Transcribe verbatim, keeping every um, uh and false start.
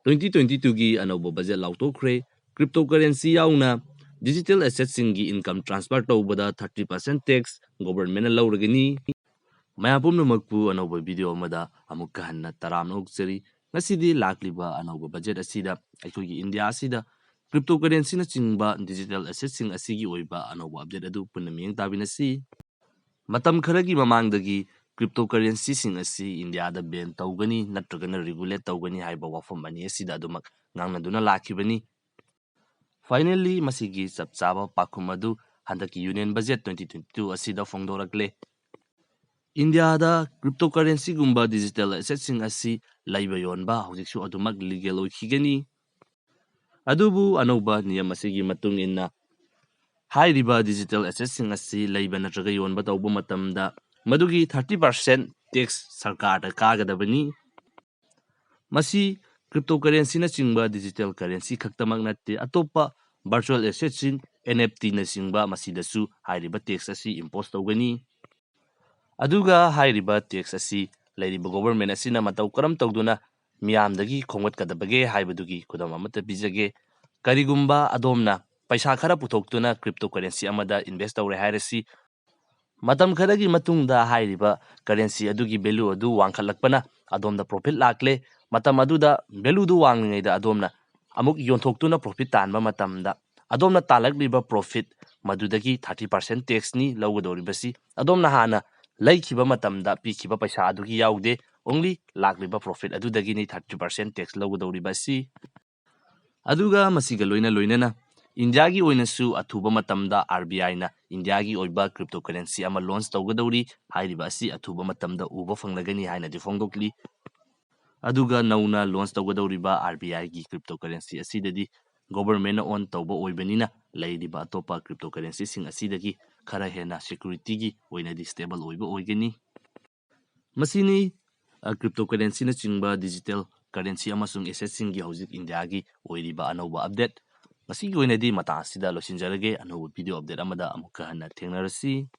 Twenty twenty ꯇꯨꯒꯤ ꯑꯅꯧꯕ budget ꯂꯥꯎꯊꯣꯛꯈ꯭ꯔꯦ꯫ ꯀ꯭ꯔꯤꯞꯇꯣ currency ꯌꯥꯎꯅ ꯗꯤꯖꯤꯇꯦꯜ ꯑꯦꯁꯦꯠꯁꯤꯡꯒꯤ ꯏꯟꯀꯝ ꯇ꯭ꯔꯥꯟꯁꯐꯔ ꯇꯧꯕꯗ ꯊꯥꯔꯇꯤ ꯄꯥꯔꯁꯦꯟ ꯇꯦꯛꯁ ꯒꯣꯚꯔꯟꯃꯦꯟꯠꯅ ꯂꯧꯔꯒꯅꯤ꯫ ꯃꯌꯥꯝ ꯄꯨꯝꯅꯃꯛꯄꯨ ꯑꯅꯧꯕ ꯚꯤꯗꯤꯑꯣ ꯑꯃꯗ ꯑꯃꯨꯛꯀ ꯍꯟꯅ ꯇꯔꯥꯝꯅ ꯑꯣꯛꯆꯔꯤ꯫ ꯉꯁꯤꯗꯤ ꯂꯥꯛꯂꯤꯕ ꯑꯅꯧꯕ ꯕꯖꯦꯠ ꯑꯁꯤꯗ ꯑꯩꯈꯣꯏꯒꯤ ꯏꯟꯗꯤꯌꯥ ꯑꯁꯤꯗ ꯀ꯭ꯔꯤꯞꯇꯣ ꯀꯔꯦꯟꯁꯤꯅꯆꯤꯡꯕ ꯗꯤꯖꯤꯇꯦꯜ ꯑꯦꯁꯦꯠꯁꯤꯡ ꯑꯁꯤꯒꯤ ꯑꯣꯏꯕ ꯑꯅꯧꯕ ꯑꯞꯗꯦꯠ ꯑꯗꯨ ꯄꯨꯟꯅ ꯃꯤꯠꯌꯦꯡ ꯇꯥꯃꯤꯟꯅꯁꯤ꯫ ꯃꯇꯝ ꯈꯔꯒꯤ ꯃꯃꯥꯡꯗꯒꯤ ꯀ꯭ꯔꯤꯞꯇꯣ ꯀꯔꯦꯟꯁꯤꯁꯤꯡ ꯑꯁꯤ ꯏꯟꯗꯤꯌꯥꯗ ꯕꯦꯟ ꯇꯧꯒꯅꯤ ꯅꯠꯇ꯭ꯔꯒꯅ ꯔꯤꯒꯨꯂꯦꯠ ꯇꯧꯒꯅꯤ ꯍꯥꯏꯕ ꯋꯥꯐꯝ ꯑꯅꯤ ꯑꯁꯤꯗ ꯑꯗꯨꯃꯛ ꯉꯥꯡꯅꯗꯨꯅ ꯂꯥꯛꯈꯤꯕꯅꯤ꯫ ꯐꯥꯏꯅꯦꯜꯂꯤ ꯃꯁꯤꯒꯤ ꯆꯞ ꯆꯥꯕ ꯄꯥꯎꯈꯨꯝ ꯑꯗꯨ ꯍꯟꯗꯛꯀꯤ union budget twenty twenty two ꯑꯁꯤꯗ ꯐꯣꯡꯗꯣꯔꯛꯂꯦ꯫ ꯏꯟꯗꯤꯌꯥꯗ ꯀ꯭ꯔꯤꯞꯇꯣ ꯀꯔꯦꯟꯁꯤꯒꯨꯝꯕ ꯗꯤꯖꯤꯇꯦꯜ ꯑꯦꯁꯦꯠꯁꯤꯡ ꯑꯁꯤ ꯂꯩꯕ ꯌꯣꯟꯕ ꯍꯧꯖꯤꯛꯁꯨ ꯑꯗꯨꯃꯛ ꯂꯤꯒꯦꯜ ꯑꯣꯏꯈꯤꯒꯅꯤ꯫ ꯑꯗꯨꯕꯨ ꯑꯅꯧꯕ ꯅꯤꯌꯝ ꯑꯁꯤꯒꯤ ꯃꯇꯨꯡ ꯏꯟꯅ ꯍꯥꯏꯔꯤꯕ ꯗꯤꯖꯤꯇꯦꯜ ꯑꯦꯁꯦꯠꯁꯤꯡ ꯑꯁꯤ ꯂꯩꯕ ꯅꯠꯇ꯭ꯔꯒ ꯌꯣꯟꯕ ꯇꯧꯕ ꯃꯇꯝꯗ ꯃꯗꯨꯒꯤ ꯊꯥꯔꯇꯤ ꯄꯥꯔꯁꯦꯟ ꯇꯦꯛꯁ ꯁꯔꯀꯥꯔꯗ ꯀꯥꯒꯗꯕꯅꯤ꯫ ꯃꯁꯤ ꯀ꯭ꯔꯤꯞꯇꯣ ꯀꯔꯦꯟꯁꯤꯅꯆꯤꯡꯕ ꯗꯤꯖꯤꯇꯦꯜ ꯀꯔꯦꯟꯁꯤ ꯈꯛꯇꯃꯛ ꯅꯠꯇꯦ, ꯑꯇꯣꯞꯄ ꯚꯔꯆꯨꯋꯦꯜ ꯑꯦꯁꯦꯠꯁꯤꯡ, ꯑꯦꯟ ꯑꯦꯐ ꯇꯤꯅꯆꯤꯡꯕ, ꯃꯁꯤꯗꯁꯨ ꯍꯥꯏꯔꯤꯕ ꯇꯦꯛꯁ ꯑꯁꯤ ꯏꯝꯄꯣꯁ ꯇꯧꯒꯅꯤ꯫ ꯑꯗꯨꯒ ꯍꯥꯏꯔꯤꯕ ꯇꯦꯛꯁ ꯑꯁꯤ ꯂꯩꯔꯤꯕ ꯒꯣꯚꯔꯟꯃꯦꯟꯠ ꯑꯁꯤꯅ ꯃꯇꯧ ꯀꯔꯝ ꯇꯧꯗꯨꯅ ꯃꯤꯌꯥꯝꯗꯒꯤ ꯈꯣꯝꯒꯠꯀꯗꯕꯒꯦ ꯍꯥꯏꯕꯗꯨꯒꯤ ꯈꯨꯗꯝ ꯑꯃꯠꯇ ꯄꯤꯖꯒꯦ꯫ ꯀꯔꯤꯒꯨꯝꯕ ꯑꯗꯣꯝꯅ ꯄꯩꯁꯥ ꯈꯔ ꯄꯨꯊꯣꯛꯇꯨꯅ ꯀ꯭ꯔꯤꯞꯇꯣ ꯀꯔꯦꯟꯁꯤ ꯑꯃꯗ ꯏꯟꯚꯦꯁ ꯇꯧꯔꯦ ꯍꯥꯏꯔꯁꯤ, ꯃꯇꯝ ꯈꯔꯒꯤ ꯃꯇꯨꯡꯗ ꯍꯥꯏꯔꯤꯕ ꯀꯔꯦꯟꯁꯤ ꯑꯗꯨꯒꯤ ꯚꯦꯂꯨ ꯑꯗꯨ ꯋꯥꯡꯈꯠꯂꯛꯄꯅ ꯑꯗꯣꯝꯗ ꯄ꯭ꯔꯣꯐꯤꯠ ꯂꯥꯛꯂꯦ꯫ ꯃꯇꯝ ꯑꯗꯨꯗ ꯚꯦꯂꯨꯗꯨ ꯋꯥꯡꯂꯤꯉꯩꯗ ꯑꯗꯣꯝꯅ ꯑꯃꯨꯛ ꯌꯣꯟꯊꯣꯛꯇꯨꯅ ꯄ꯭ꯔꯣꯐꯤꯠ ꯇꯥꯟꯕ ꯃꯇꯝꯗ ꯑꯗꯣꯝꯅ ꯇꯥꯜꯂꯛꯂꯤꯕ ꯄ꯭ꯔꯣꯐꯤꯠ ꯃꯗꯨꯗꯒꯤ ꯊꯥꯔꯇꯤ ꯄꯥꯔꯁꯦꯟ ꯇꯦꯛꯁꯅꯤ ꯂꯧꯒꯗꯧꯔꯤꯕꯁꯤ꯫ ꯑꯗꯣꯝꯅ ꯍꯥꯟꯅ ꯂꯩꯈꯤꯕ ꯃꯇꯝꯗ ꯄꯤꯈꯤꯕ ꯄꯩꯁꯥ ꯑꯗꯨꯒꯤ ꯌꯥꯎꯗꯦ, ꯑꯣꯡꯂꯤ ꯂꯥꯛꯂꯤꯕ ꯄ꯭ꯔꯣꯐꯤꯠ ꯑꯗꯨꯗꯒꯤꯅꯤ ꯊꯥꯔꯇꯤ ꯄꯥꯔꯁꯦꯟ ꯇꯦꯛꯁ ꯂꯧꯒꯗꯧꯔꯤꯕ ꯑꯁꯤ꯫ ꯑꯗꯨꯒ ꯃꯁꯤꯒ ꯂꯣꯏꯅ ꯂꯣꯏꯅꯅ ꯏꯟꯗꯤꯌꯥꯒꯤ ꯑꯣꯏꯅꯁꯨ ꯑꯊꯨꯕ ꯃꯇꯝꯗ ꯑꯥꯔ ꯕꯤ ꯑꯥꯏꯅ ꯏꯟꯗꯤꯌꯥꯒꯤ ꯑꯣꯏꯕ ꯀ꯭ꯔꯤꯞꯇꯣ ꯀꯔꯦꯟꯁꯤ ꯑꯃ ꯂꯣꯟꯆ ꯇꯧꯒꯗꯧꯔꯤ꯫ ꯍꯥꯏꯔꯤꯕ ꯑꯁꯤ ꯑꯊꯨꯕ ꯃꯇꯝꯗ ꯎꯕ ꯐꯪꯂꯒꯅꯤ ꯍꯥꯏꯅꯗꯤ ꯐꯣꯡꯗꯣꯛꯂꯤ꯫ ꯑꯗꯨꯒ ꯅꯧꯅ ꯂꯣꯟꯆ ꯇꯧꯒꯗꯧꯔꯤꯕ ꯑꯥꯔ ꯕꯤ ꯑꯥꯏꯒꯤ ꯀ꯭ꯔꯤꯞꯇꯣ ꯀꯔꯦꯟꯁꯤ ꯑꯁꯤꯗꯗꯤ ꯒꯣꯚꯔꯟꯃꯦꯟꯠꯅ ꯑꯣꯟ ꯇꯧꯕ ꯑꯣꯏꯕꯅꯤꯅ ꯂꯩꯔꯤꯕ ꯑꯇꯣꯞꯄ ꯀ꯭ꯔꯤꯞꯇꯣ ꯀꯔꯦꯟꯁꯤꯁꯤꯡ ꯑꯁꯤꯗꯒꯤ ꯈꯔ ꯍꯦꯟꯅ ꯁꯦꯀ꯭ꯌꯨꯔꯤꯇꯤꯒꯤ ꯑꯣꯏꯅꯗꯤ ꯁ꯭ꯇꯦꯕꯜ ꯑꯣꯏꯕ ꯑꯣꯏꯒꯅꯤ꯫ ꯃꯁꯤꯅꯤ, ꯑ, ꯀ꯭ꯔꯤꯞꯇꯣ ꯀꯔꯦꯟꯁꯤꯅꯆꯤꯡꯕ ꯗꯤꯖꯤꯇꯦꯜ ꯀꯔꯦꯟꯁꯤ ꯑꯃꯁꯨꯡ ꯑꯦꯁꯦꯠꯁꯤꯡꯒꯤ ꯍꯧꯖꯤꯛ ꯏꯟꯗꯤꯌꯥꯒꯤ ꯑꯣꯏꯔꯤꯕ ꯑꯅꯧꯕ ꯑꯞꯗꯦꯠ꯫ ꯉꯁꯤꯒꯤ ꯑꯣꯏꯅꯗꯤ ꯃꯇꯥꯡ ꯑꯁꯤꯗ ꯂꯣꯏꯁꯤꯟꯖꯔꯒꯦ꯫ ꯑꯅꯧꯕ ꯚꯤꯗꯤꯑꯣ ꯑꯞꯗꯦꯠ ꯑꯃꯗ ꯑꯃꯨꯛꯀ ꯍꯟꯅ ꯊꯦꯡꯅꯔꯁꯤ꯫